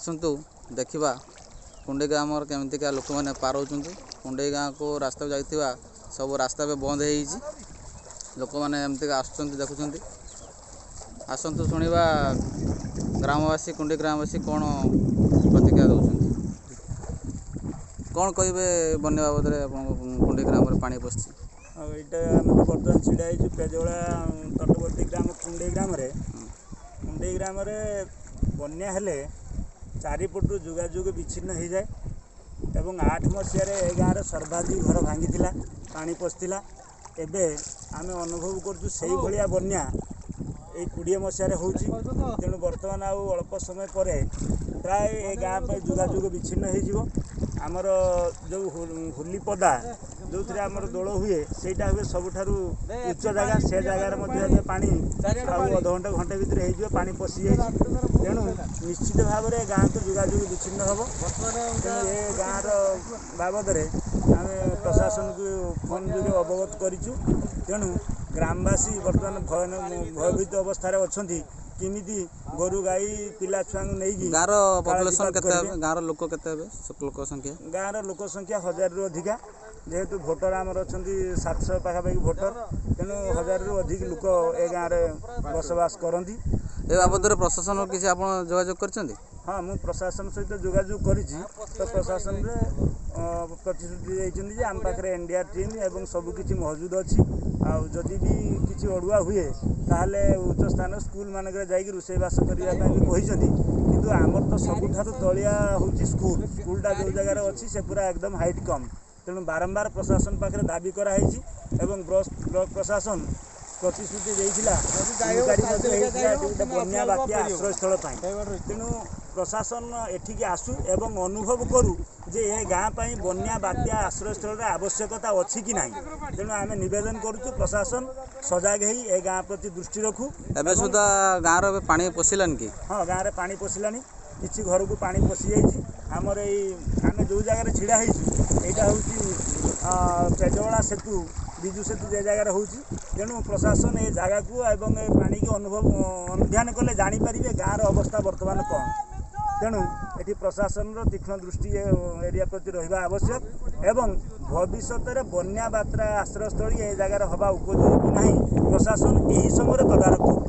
ଆସନ୍ତୁ ଦେଖିବା କୁଣ୍ଡେଇ ଗ୍ରାମର କେମିତିକା ଲୋକମାନେ ପାର ହେଉଛନ୍ତି। କୁଣ୍ଡେଇ ଗାଁକୁ ରାସ୍ତାକୁ ଯାଇଥିବା ସବୁ ରାସ୍ତା ଏବେ ବନ୍ଦ ହେଇଯାଇଛି। ଲୋକମାନେ ଏମିତିକା ଆସୁଛନ୍ତି, ଦେଖୁଛନ୍ତି। ଆସନ୍ତୁ ଶୁଣିବା ଗ୍ରାମବାସୀ, କୁଣ୍ଡେଇ ଗ୍ରାମବାସୀ କ'ଣ ପ୍ରତିକ୍ରିୟା ଦେଉଛନ୍ତି। କ'ଣ କହିବେ ବନ୍ୟା ବାବଦରେ? ଆପଣଙ୍କ କୁଣ୍ଡେଇ ଗ୍ରାମରେ ପାଣି ପଶିଛି। ଆଉ ଏଇଟା ଆମେ ତ ବର୍ତ୍ତମାନ ଛିଡ଼ା ହେଇଛୁ ପେଜଳା ତଟବର୍ତ୍ତୀ ଗ୍ରାମ କୁଣ୍ଡେଇ ଗ୍ରାମରେ। କୁଣ୍ଡେଇ ଗ୍ରାମରେ ବନ୍ୟା ହେଲେ ଚାରିପଟରୁ ଯୋଗାଯୋଗ ବିଚ୍ଛିନ୍ନ ହେଇଯାଏ ଏବଂ 8 ମସିହାରେ ଏ ଗାଁରେ ସର୍ବାଧିକ ଘର ଭାଙ୍ଗିଥିଲା, ପାଣି ପଶିଥିଲା। ଏବେ ଆମେ ଅନୁଭବ କରୁଛୁ ସେଇଭଳିଆ ବନ୍ୟା ଏଇ 20 ମସିହାରେ ହେଉଛି। ତେଣୁ ବର୍ତ୍ତମାନ ଆଉ ଅଳ୍ପ ସମୟ ପରେ ପ୍ରାୟ ଏ ଗାଁ ପାଇଁ ଯୋଗାଯୋଗ ବିଚ୍ଛିନ୍ନ ହେଇଯିବ। ଆମର ଯେଉଁ ହୋଲିପଦା, ଯେଉଁଥିରେ ଆମର ଦୋଳ ହୁଏ, ସେଇଟା ହୁଏ ସବୁଠାରୁ ଉଚ୍ଚ ଜାଗା। ସେ ଜାଗାରେ ମଧ୍ୟ ଏବେ ପାଣି ଆଉ ଅଧଘଣ୍ଟା ଘଣ୍ଟେ ଭିତରେ ହେଇଯିବ, ପାଣି ପଶିଯାଇଛି। ତେଣୁ ନିଶ୍ଚିତ ଭାବରେ ଗାଁକୁ ଯୋଗାଯୋଗ ବିଚ୍ଛିନ୍ନ ହେବ। ତେଣୁ ଏ ଗାଁର ବାବଦରେ ଆମେ ପ୍ରଶାସନକୁ ଫୋନ୍ ଯୋଗେ ଅବଗତ କରିଛୁ। ତେଣୁ ଗ୍ରାମବାସୀ ବର୍ତ୍ତମାନ ଭୟଭୀତ ଅବସ୍ଥାରେ ଅଛନ୍ତି, କେମିତି ଗୋରୁ ଗାଈ ପିଲା ଛୁଆଙ୍କୁ ନେଇକି। ଗାଁର ପପୁଲେସନ୍ କେତେ ହେବେ? ଗାଁର ଲୋକ କେତେ ହେବେ, ଲୋକ ସଂଖ୍ୟା? ଗାଁର ଲୋକ ସଂଖ୍ୟା 1000ରୁ ଅଧିକା। ଯେହେତୁ ଭୋଟର ଆମର ଅଛନ୍ତି 700 ପାଖାପାଖି ଭୋଟର, ତେଣୁ 1000ରୁ ଅଧିକ ଲୋକ ଏ ଗାଁରେ ବସବାସ କରନ୍ତି। ଏ ବାବଦରେ ପ୍ରଶାସନ କିଛି ଆପଣ ଯୋଗାଯୋଗ କରିଛନ୍ତି? ହଁ, ମୁଁ ପ୍ରଶାସନ ସହିତ ଯୋଗାଯୋଗ କରିଛି। ତ ପ୍ରଶାସନରେ ପ୍ରତିଶ୍ରୁତି ଦେଇଛନ୍ତି ଯେ ଆମ ପାଖରେ ଏନ୍ ଡି ଆର୍ ଟିମ୍ ଏବଂ ସବୁକିଛି ମହଜୁଦ ଅଛି, ଆଉ ଯଦି ବି କିଛି ଅଡ଼ୁଆ ହୁଏ ତାହେଲେ ଉଚ୍ଚ ସ୍ଥାନ ସ୍କୁଲ ମାନଙ୍କରେ ଯାଇକି ରୋଷେଇବାସ କରିବା ପାଇଁ ବି କହିଛନ୍ତି। କିନ୍ତୁ ଆମର ତ ସବୁଠାରୁ ତଳିଆ ହେଉଛି ସ୍କୁଲ। ସ୍କୁଲଟା ଯେଉଁ ଜାଗାରେ ଅଛି ସେ ପୁରା ଏକଦମ ହାଇଟ୍ କମ୍। ତେଣୁ ବାରମ୍ବାର ପ୍ରଶାସନ ପାଖରେ ଦାବି କରାହେଇଛି ଏବଂ ବ୍ଲକ ପ୍ରଶାସନ ପ୍ରତିଶ୍ରୁତି ଦେଇଥିଲା, ମଧ୍ୟ ହେଇଥିଲା ଏଠି ଗୋଟେ ବନ୍ୟା ବାତ୍ୟା ଆଶ୍ରୟସ୍ଥଳ ପାଇଁ। ତେଣୁ ପ୍ରଶାସନ ଏଠିକି ଆସୁ ଏବଂ ଅନୁଭବ କରୁ ଯେ ଏ ଗାଁ ପାଇଁ ବନ୍ୟା ବାତ୍ୟା ଆଶ୍ରୟସ୍ଥଳର ଆବଶ୍ୟକତା ଅଛି କି ନାହିଁ। ତେଣୁ ଆମେ ନିବେଦନ କରୁଛୁ, ପ୍ରଶାସନ ସଜାଗ ହେଇ ଏ ଗାଁ ପ୍ରତି ଦୃଷ୍ଟି ରଖୁ। ଏବେ ସୁଦ୍ଧା ଗାଁର ଏବେ ପାଣି ପଶିଲାନି କି? ହଁ, ଗାଁରେ ପାଣି ପଶିଲାଣି, କିଛି ଘରକୁ ପାଣି ପଶିଯାଇଛି। ଆମର ଏଇ ଆମେ ଯେଉଁ ଜାଗାରେ ଛିଡ଼ା ହେଇଛୁ, ଏଇଟା ହେଉଛି ପେଜଳା ସେତୁ, ବିଜୁ ସେତୁ ଯେ ଜାଗାରେ ହେଉଛି। ତେଣୁ ପ୍ରଶାସନ ଏ ଜାଗାକୁ ଏବଂ ଏ ପାଣିକି ଅନୁଭବ ଅନୁଧ୍ୟାନ କଲେ ଜାଣିପାରିବେ ଗାଁର ଅବସ୍ଥା ବର୍ତ୍ତମାନ କ'ଣ। ତେଣୁ ଏଠି ପ୍ରଶାସନର ତୀକ୍ଷ୍ଣ ଦୃଷ୍ଟି ଏ ଏରିଆ ପ୍ରତି ରହିବା ଆବଶ୍ୟକ ଏବଂ ଭବିଷ୍ୟତରେ ବନ୍ୟା ବାତ୍ୟା ଆଶ୍ରୟସ୍ଥଳୀ ଏ ଜାଗାରେ ହେବା ଉପଯୋଗୀ କି ନାହିଁ, ପ୍ରଶାସନ ଏହି ସମୟରେ ତଦାରଖ କରୁ।